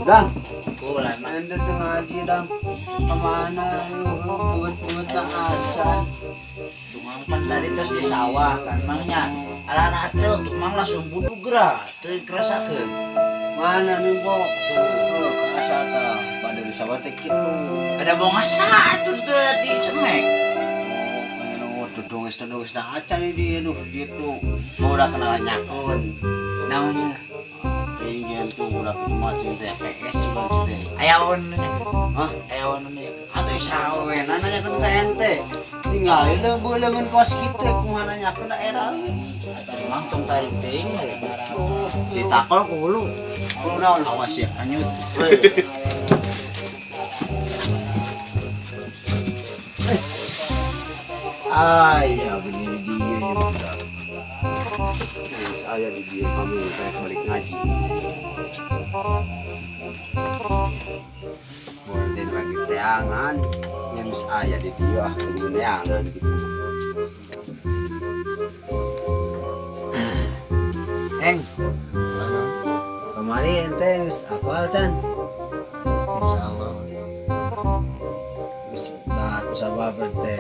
Dang, Kulan mah. ente teu ngaji dang. Kemana lu buat-buat na acan. Tumang pan tadi terus di sawah kan mangnya. Anak-anak teu tumang langsung budug geura, teu kerasakeun. Mana nih, Bo? Tuh, asa tah. Pada di sawah teh kitu. Ada bongasa atuh teu di semek. Oh, dodonges-dodonges na acan ini aduh gitu. Udah kenal nyakon. Naon cenah? Ingin tuh udah ketemu acing teh PS bang sih teh. Aya on. Hah? Aya on nya. Atuh sawe nanya kan ke ente. Tinggalin leubeung kos kitu kumaha nanyakeun daerah. Mang tong tarik teuing we. Ditakol ku hulu. Hulu naon awas ya Anyut. Ayah begini dia ya budak. Saya di dia kami kayak balik ngaji. Boleh bagi teangan, yang ayah di dia ah neangan gitu. Eng, kemarin ente geus apal can? Insyaallah. Geus nah sabab ente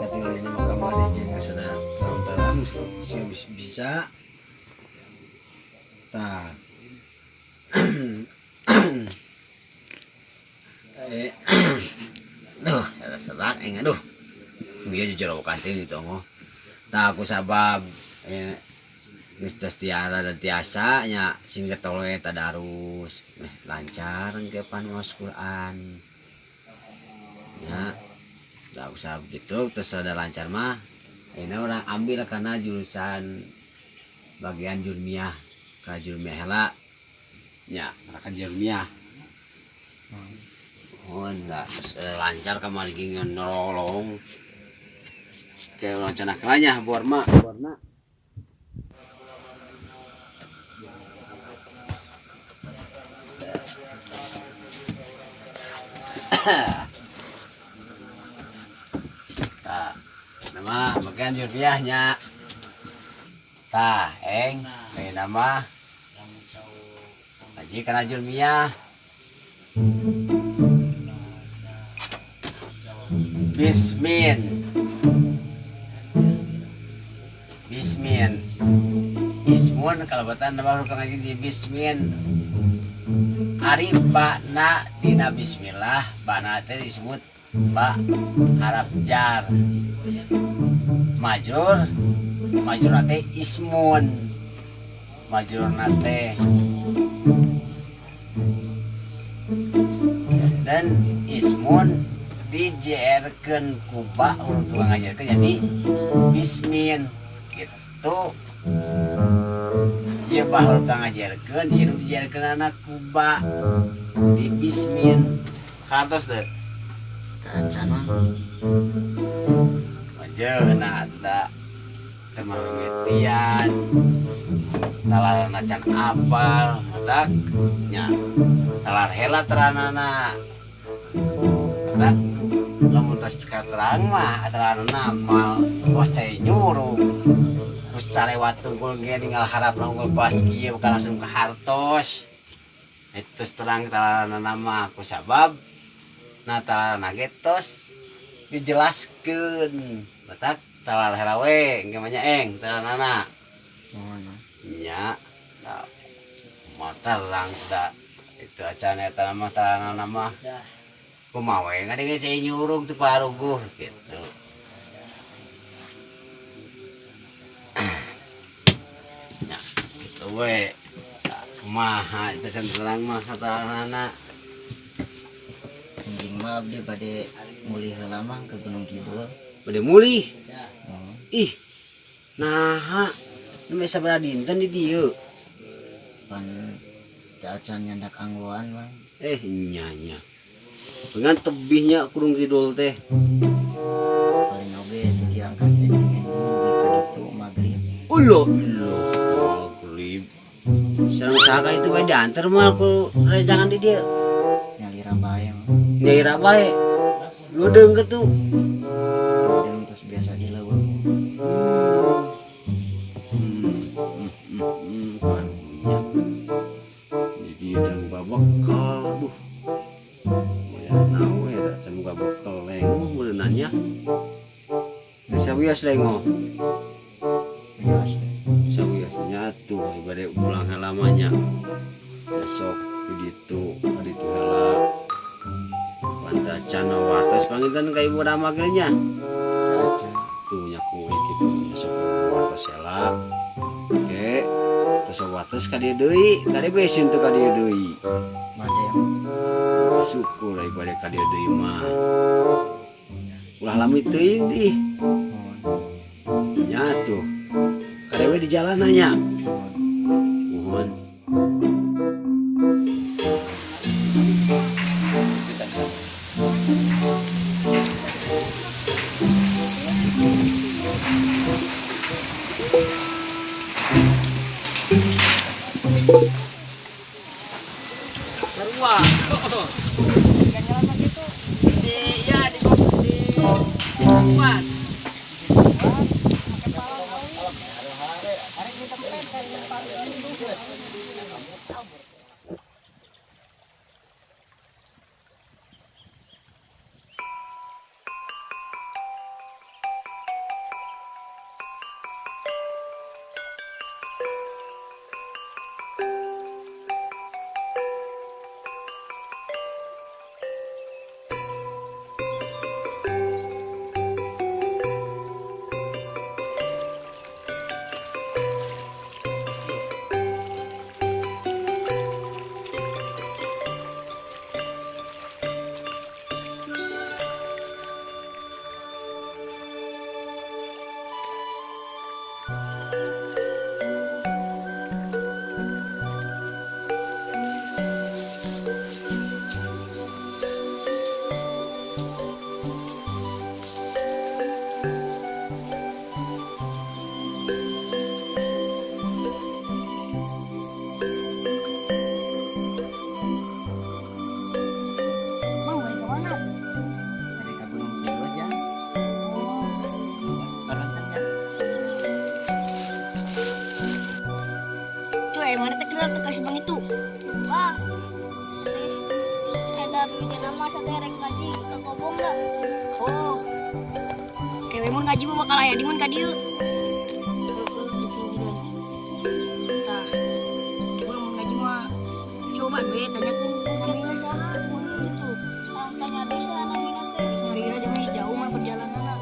katinggal ini mah kamari ge geus ada terang-terang sia bisa. Tah. Duh, ada serak eng aduh. Bieu jujur kantin itu ngo. Tah aku sabab geus tos tiara dan tiasa nya sing getol we tadarus meh lancar engke pan maos Quran. Ya, tah aku sabab gitu terus ada lancar mah ayeuna urang ambil kana jurusan bagian jurmiah ka jurmiah heula nya ka jurmiah. Oh, enggak lancar kamari ge nolong. Kayak urang cenah kelanya buar mah buarna. Tah, nama bagian jurmiahnya. Tah, eng, kayak nama Haji kana jurmiah. Bismin. Bismin. Ismun kalebatan nama huruf ngaji di bismin. Ari ba'na dina bismillah, ba'na teh disebut ba harap jar. Majrur, majrur teh ismun. Majrur teh dan ismun dijerkeun ku ba urut tukang ngajarkeun jadi bismin gitu. Ieu ba huruf tukang ngajarkeun ieu nu dijerkeunana ku ba di bismin. Kartos teu? Kacan mah. Wajeuna da teu mimitian. Talarana can apal, matak nya. Talar hela teranana. Matak lamun tos katerang mah teranana moal kos cai nyurung. Geus salewat tunggul ge ninggal harap unggul kos kieu bukan langsung ke hartos. Itu terang talarana mah ku sabab nah talarana ge tos dijelaskeun. Matak talar hela we engke mah nya eng talarana. Nya, da mata lang da itu acan eta mah talarana mah. Kumaha we ngadenge cai nyurung teu paruguh gitu. Nya, gitu we. Kumaha itu can terang mah talarana. Anjing mah abdi bade mulih heula mah ke Gunung Kidul. Bade mulih? Oh. Ih. Naha nu sabaraha dinten di dieu? Pan teu acan nyandak anggoan mah. Nya nya. Dengan tebihnya Gunung Kidul teh. Paling oge teu diangkat enjing-enjing dugi ka ditu magrib. Ulo, ulo, magrib. Sareng saha itu bae diantar mah ku rejangan di dieu. Nyalira bae mah. Nyalira bae. Ludeung kitu. Ludeung terus biasa di leuweung. Jadi dia buka bekal. Sawios lengo. Wios. Sawios nya atuh bade pulang heula mah nya. Besok di ditu, ka ditu heula. Pantas can wartos panginten ka Ibu Rama ge nya. Caca. Tuh nya kuwe kitu nya sok wartos heula. Oke. Terus wartos ka dieu deui, ka dieu besin teu ka dieu deui. Bade. Syukur ai bade ka dieu deui mah. Ulah lami teuing dih. Nya tuh. Kadewe di jalan nya. Nuhun. Sarua. Di ya di kuat. Mang, balik ke mana? Bade ka Gunung Kidul jang. Parantan nya. Cuy, mana teh kenal teh kasih bang itu? Wah, ada bikin nama sate rek ngaji ke kobong dah. Oh. Kewe mun ngaji mah bakal aya di mun ka dieu. Heeh, gitu gitu. Tah. Mun mun ngaji mah coba we tanyakeun namina saha mun gitu. Tanya bisa namina sih. Nyari aja mah jauh mah perjalananna.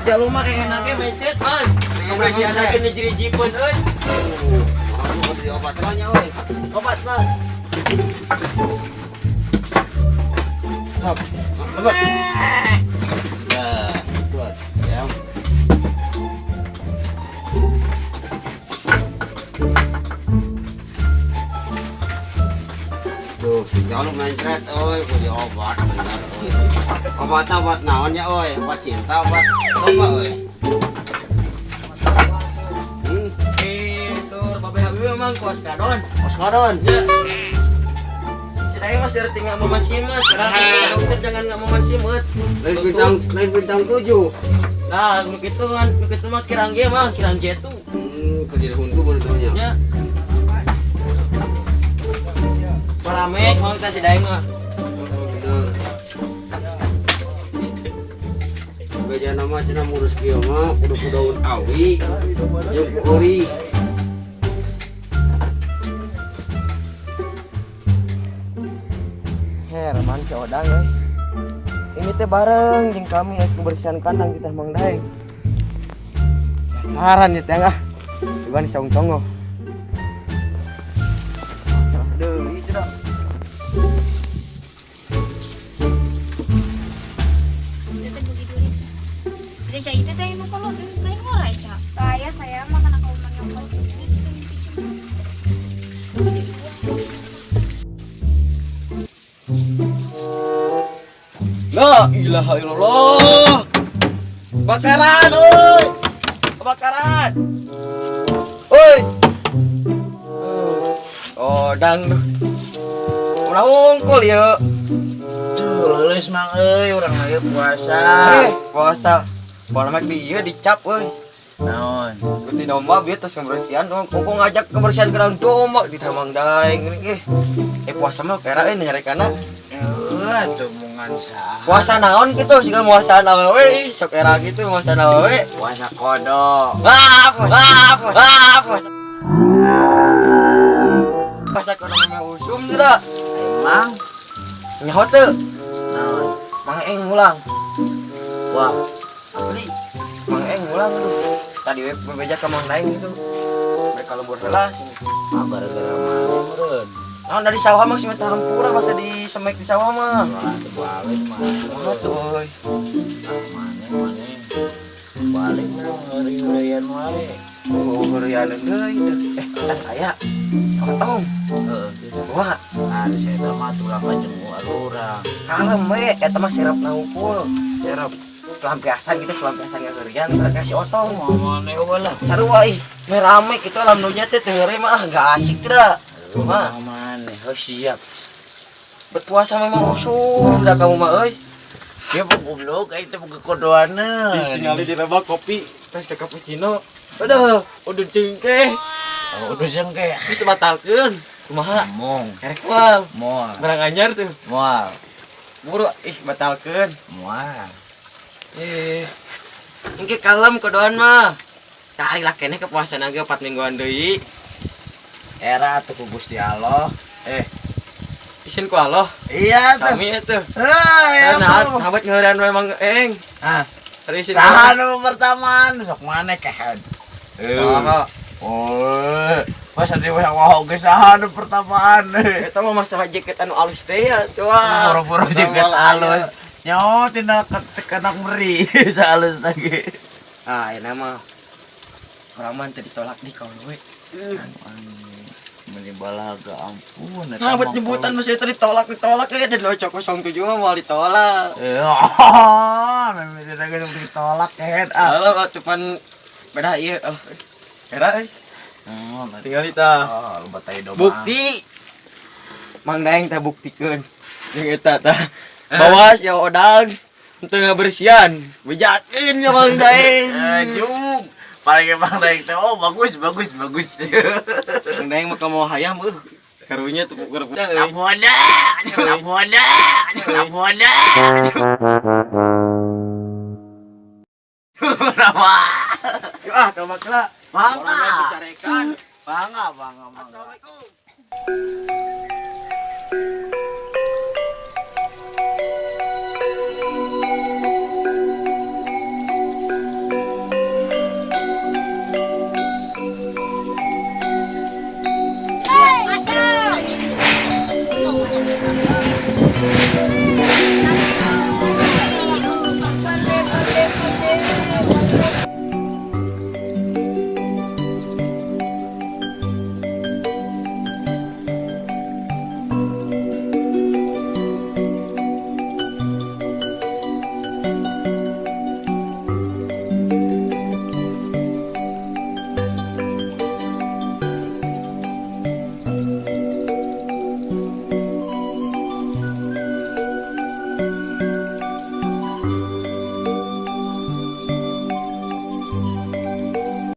Jalu mah enak ge mencet, Man. Kebersihan lagi nih jirijipeun euy. Kudu diobat nya euy. Obat, Man. Stop. Obat. Ya, kuat. Ya. Duh, si Jalu mencret euy, kudu diobat bener euy. Obatna obat naon nya euy? Obat cinta, obat apa euy? Eh, sur Babe Habib memang kuas kadon. Oskadon. Ya. Si Daeng masih reti nggak mau simet. Kenapa dokter jangan nggak mau simet? Lain bintang 7. Nah, nu kitu kan, nu kitu mah kirang ge mah, kirang jetu. Kerja huntu baru taunya. Ya. Paramek mang teh si Daeng mah. Oh, bener. Beja nama cenah ngurus kieu mah kudu ku daun awi jeung ku eurih. Herman si Odang ya. Ini teh bareng jeung kami kebersihan kandang kita Mang Daeng. Saran ya teh ah. Coba nih saung tongo. Aduh, itu dah. Itu begitu aja. Ada cai teh teh nu kolot teh ngora ca. Saya saya makan aku nyokot sing picen. La ilaha illallah. Kebakaran, oi. Kebakaran. Oi. Odang duh. Ulah wungkul ya. Tuh, leuleus mang euy, urang mah ieu puasa. Puasa. Pola mah di ieu dicap euy. Naon? Guti domba bieu tos kebersihan, kok ngajak kebersihan ke dalam domba di Mang Daeng ini eh. Puasa mah kera euy nyarekana. Atuh mungan saha. Puasa naon gitu siga puasa awewe sok era gitu puasa awewe. Puasa kodok. Ah, puasa, ah, puasa. Puasa kodok memang usum tidak. Emang Nyaho teu? naon? Mang Eng ngulang. Wah, Asli. Mang Eng ngulang tuh. Tadi we bebeja ka Mang Daeng gitu. Mereka lembur heula sini. ah gara-gara mana meureun? Nah, dari sawah mah sih hampura masa di semek di sawah mah. Wah, teu balik mah. Wah tuh euy. Mana mana? Balik mah ngeri-ngerian wae. Oh, ngerian deui teu. Aya. Otong. Heeh, gitu. Wah, Ah, di saya mah tulang kajeng urang. kalem we, eta mah sirap nangkul. Sirap pelampiasan gitu, pelampiasan ngerian mereka si otong. Mana eueuh lah. Sarua ih, meh rame gitu alam dunia teh teu heureuy mah ah enggak asik tidak. Mah, Mana? Heuh siap. berpuasa memang usum dah kamu mah euy. Dia mah goblok aing teh boga kodoaneun. Tinggali di rebak kopi, terus ke cappuccino. Aduh, udah cengkeh. Oh, udah cengkeh. Terus batalkeun. Kumaha? Mong. Erek moal. Moal. Barang anyar tuh. Moal. Buru ih batalkeun. Moal. Engke kalem kodoan mah. Tah lah keneh kepuasan ge 4 mingguan deui. Era atuh ku Gusti Allah. Isin ku Allah. Iya tuh. Sami atuh. Ah, ya. Nah, sahabat ngeureun memang eng. Ah, Hari isin. saha nu pertamaan sok maneh kehed. Saha? Oh, pas tadi mah wah oge saha nu pertamaan. Eta mah masalah jaket anu alus teh ya, coba. Boro-boro jaket alus. Nyawa tina kenak meri saalus lagi. Ah, ini mah urang mah teu ditolak di kawan we. Meni balaga ampun eta Nah, buat mah nyebutan masih ditolak ditolak ya dan locok 07 mah mau ditolak. Memang tidak geus ditolak kehed ah. Halo, cuman beda ieu. Oh, era euy. Oh, Tinggal kita. oh, lu batai domba. Bukti. Mang Daeng teh buktikeun. Jeung eta tah. Bawa si Odang teu ngabersihan. Bejakeun ya Mang Daeng. Jung. Paling Mang Daeng teh oh bagus bagus bagus. Mang Daeng mah kamu hayam euy. Karunya tuh keur euy. Lamuana, lamuana, lamuana. Kenapa? Yuk ah, kalau makla. Bangga. Bicarakan. Bangga, bangga, bangga. Assalamualaikum.